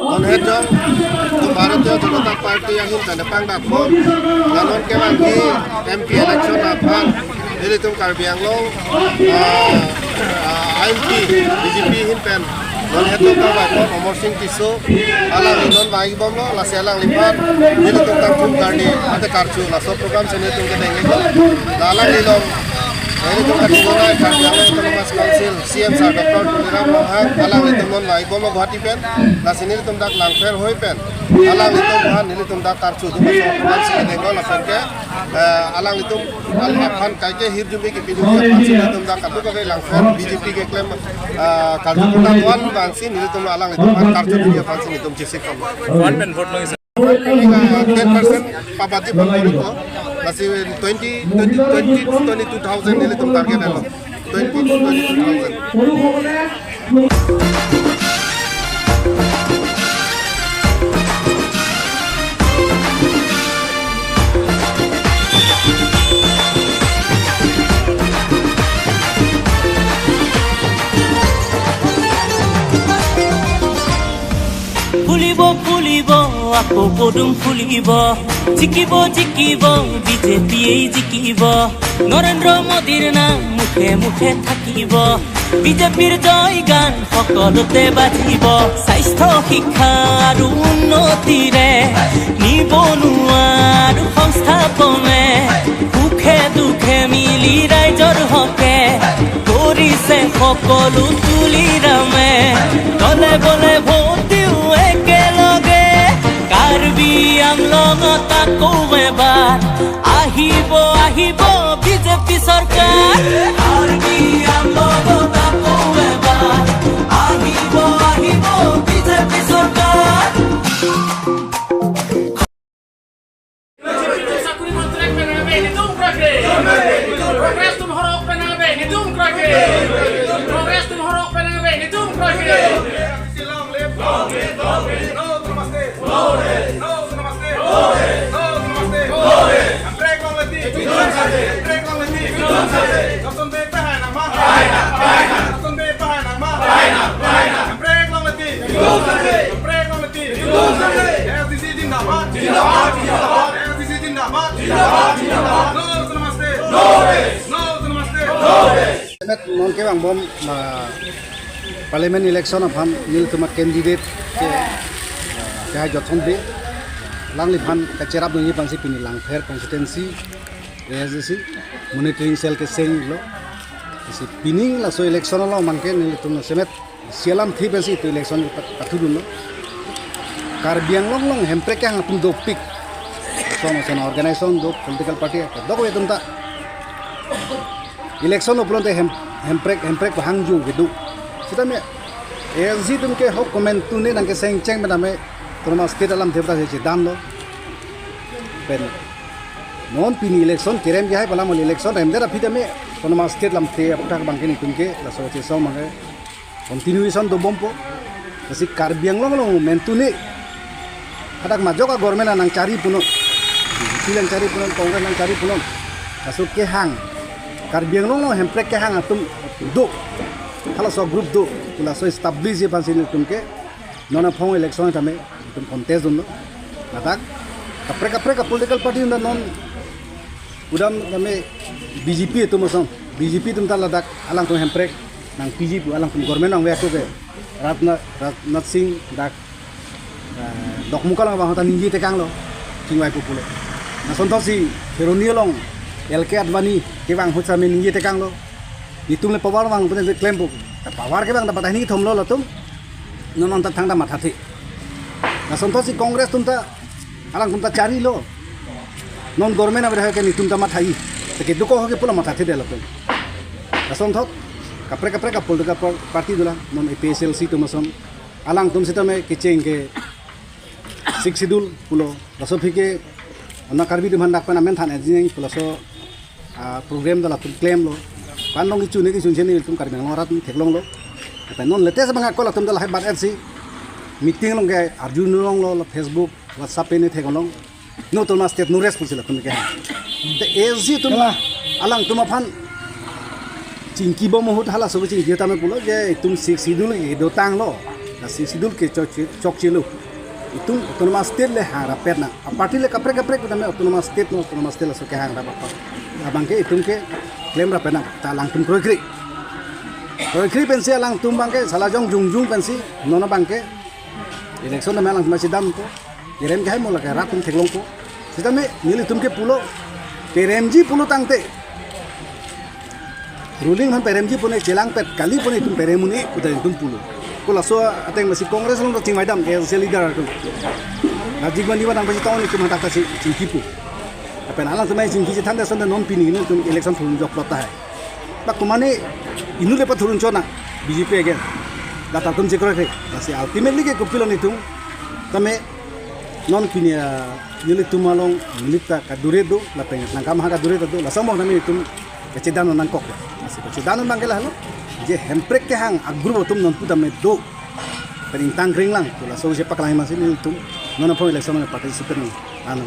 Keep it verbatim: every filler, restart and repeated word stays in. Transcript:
Non het jong, Bharatiya Janata Party ahin pen pangdakpo. Lanon kevangji M P election aphan nelitum Karbi Anglong, ah, ah, I M P, B J P ahin pen non het jong kevangpo Amarsing Tisso, alangli non vangbomlo, lasi alangliphan nelitum kangthum karni ate karchu laso program si nelitum kedeng iklo. La alangli along nelitum kachinghon ai Karbi Anglong Autonomous Council C M sir Doctor Tuliram Ronghang, alanglitum non vangbomlo Guwahati pen, lasi nelitum dak Langpher hoi pen alanglitum aphan nelitum dak karchu atum laso aphan si kedenglo. Lapen ke, eh, alanglitum aphan kaike hirjume kepidun aphan si nelitum dak kadokave Langpher B J P keklem, eh, karju kota one bang si nelitum alanglitum aphan karchu atum aphan si nelitum chesik kam. One man vote lagi. Ten percent pabadi pon ko, lasi twenty, twenty, twenty, twenty-two thousand nelitum target lo. Twenty, twenty-two thousand. Phulibo, phulibo, ako podung phulibo. Jikibo, jikibo, B J P ei jikibo. Narendra Modir nang mukhe mukhe thakibo. B J Pir joygan সকলোতে বাজিব। স্বাস্থ্য শিক্ষা আৰু উন্নতিৰে নিবনুৱা আৰু সংস্থাপনে সুখে দুখে মিলি ৰাইজৰ হকে কৰিছে সকলো তুলিৰামে। দলে বলে ভোট দিওঁ একেলগে, কাৰ্বি আংলঙত আকৌ এবাৰ আহিব, আহিব বিজেপি চৰকাৰ। কাৰ্বি আংলঙত আকৌ এবাৰ আহিব, আহিব বিজেপি চৰকাৰ। Sakuri mangtrek pen ave, nelitum krakre. Congress atum horok pen ave, nelitum krakre. Congress atum horok pen ave, nelitum krakre. Long live, long live, long live. No autonomous state. No autonomous state. No autonomous state. Hemprek longle ti. Hemprek longle ti. Lason bepahai nangma. Lason bepahai nangma. Hemprek longle ti. Hemprek longle ti. ASDC zindabad. Zindabad, zindabad. ASDC zindabad. Zindabad, zindabad. No autonomous state. No rest. No autonomous state. No rest. Semet non kevangbom, ah, parliament election aphan nelitum a-candidate ke, ah, kehai Jotson Bey, alangliphan kacherapdunji aphansi pini Langpher constituency ASDC monitoring cell kesenglo. Si pining laso election along abangke nelitum semet isi alamthe pensi itum election pat-, pathudunlo. Karbi Anglong along hemprek kehang atum dopik. Sono sono organization do, political party do, atum ta election lo pulote hem-, hemprek, hemprek kehang ju kedo. Sitame ASDC atum ke hok komantu ne nangkesengcheng pen tame autonomous state alamthe ta si chedamlo. Pen non pini election kerem kehai palam election remdet aphi tame autonomous state lamthe aputhak abangke nelitum ke laso chesong abangke continuation dobompo. Lasi Karbi Anglong along mentu ne hadak majok a-government nangchari punon, BJP nangchari punon, Congress nangchari punon. Laso kehang, Karbi Anglong along hemprek kehang atum do, halaso group do, laso establish ji aphansi nelitum ke non aphong election tame itum contest dunlo. Ladak kaprek kaprek a-political party atum ta non udam tame BJP atum asong, BJP atum ta ladak alangtum hemprek nangpiji pu, alangtum government nangve ako ke Rajna-, Rajnath Singh dak, eh, Dokmoka along abang ta ningje tekanglo, chingvai pu pulo. Lasonthotsi Kheroni along L K Advani kevang ahut tame ningje tekanglo. Nelitum le power vang pu ne klempo. Ta power kevang ta patahini thomlo latum. Non non ta thangta mathathe. Lasonthotsi Congress atum ta alangtum ta charilo. Non government avedetke nelitum ta mathai. Te kedo ko hoke pulo mathathedet latum. Lasonthot kaprek kaprek a-political par-, party dolang, non APHLC atum ason. Alangtum sitame kecheng ke Sixth Schedule pulo. Laso aphi ke ana Karbi atum aphan dak pen amen than ejin pulo laso, ah, program ta latum klemlo. Pan long kichu ne kichu ne nelitum Karbi Anglong arat theklonglo. Lapen non latest abang ako latum ta lahai bat-et si meeting along ke arjulonglo, lo Facebook, WhatsApp pen theklong. No autonomous state no rest pusi latum ke. Te A S D atum, kalang, alangtum aphan chingkibom ahut halaso chingki tame pulo je itum Sixth Schedule ke dotanglo. Na Sixth Schedule ke chok, chokchelo. Itum autonomous state le hangrap-et nang. A party le kaprek kaprek tame autonomous state, no autonomous state laso ke hangrap apa. Abang ke itum ke klemrap-et nang, ta alangtum kroikre. Kroikre pensi alangtum abang ke salajong jongjong pensi non abang ke election tame alangtum chedampo. Kerem ke hai mo lake rat atum theklongpo. Sitame nelitum ke pulo, keremji pulo tangte, ruling aphan peremji pune, chelangpet kali pune itum perem un-e pu ta itum pulo. Ko laso ateng masi Congress along ta chingvaidam, A S D C leader atum. Rajiv Gandhi wadang pasi tong itum hadak ta si chingkipo. Lapen alangtum chingki chethan da sonte non pini nelitum election thurun jok plot tahai. Bak kumane inut le pathurun chot nang B J P again. Lata atum chekroikre. Lasi ultimately ke kopilo nelitum. Tame non pini, ah, nelitum along nelitum ta kadure do, lapen nangkam ha kadure ta do, laso abang nelitum kachedam nangkok. Lasi kachedam abang ke lahelo. Je Hemprek kehang a-group atum non pu tame do. Pen ingtang kring lang, to laso je paklang masi nelitum non aphrang election participate nang. Ano.